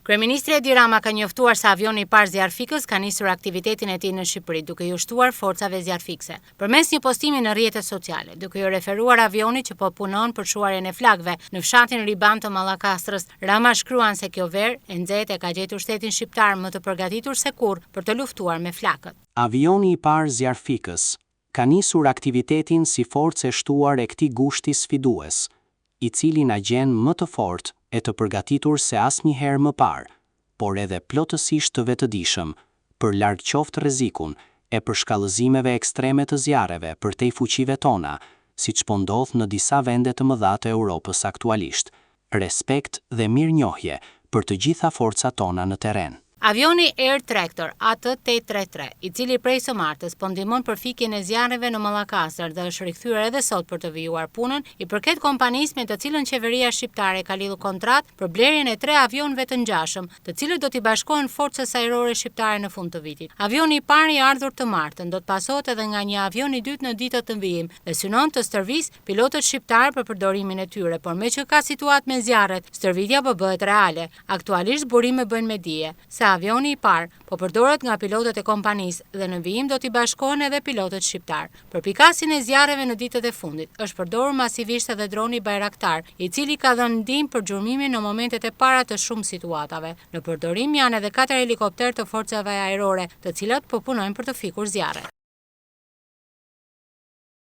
Kryeministri Edi Rama ka njoftuar se avioni i parë zjarrfikës ka nisur aktivitetin e tij në Shqipëri, duke iu shtuar forcave zjarrfikëse. Përmes një postimi në rrjetet sociale, duke iu referuar avionit që po punon për shuarjen e flakëve në fshatin Riban të Mallakastrës, Rama shkruan se kjo verë e nxehtë e ka gjetur shtetin shqiptar më të përgatitur se kurrë për të luftuar me flakët. Avioni i parë zjarrfikës ka nisur aktivitetin si forcë e shtuar e këtij gushti sfidues, i cili na gjen më të fortë e të përgatitur se asnjëherë më parë, por edhe plotësisht të vetëdijshëm për largqoftë rrezikun e përshkallëzimeve ekstreme të zjarreve përtej fuqive tona, siç po ndodh në disa vende të mëdha të Europës aktualisht. Respekt dhe mirënjohje për të gjitha forcat tona në terren. Avioni Air Tractor AT 833, i cili prej së martës po ndihmon për fikjen e zjarreve në Mallakastër dhe është rikthyer edhe sot për të vijuar punën, i përket kompanisë me të cilën qeveria shqiptare ka lidhur kontratë për blerjen e tre avionëve të ngjashëm, të cilët do t'i bashkohen Forcës Ajrore Shqiptare në fund të vitit. Avioni i parë i ardhur të martën do të pasohet edhe nga një avion i dytë në ditët në vijim dhe synon të stërvisë pilotët shqiptarë për përdorimin e tyre, por meqë ka situatë me zjarret, stërvitja po bëhet reale. Aktualisht burime bëjnë me dije se avioni i parë po përdoret nga pilotët e kompanisë dhe në vijim do t'i bashkohen edhe pilotët shqiptarë. Për pikasjen e zjarreve në ditët e fundit, është përdorur masivisht edhe droni Bayraktar, i cili ka dhënë ndihmë për gjurmimin në momentet e para të shumë situatave. Në përdorim janë edhe katër helikopterë të forcave ajrore, të cilët po punojnë për të fikur zjarret.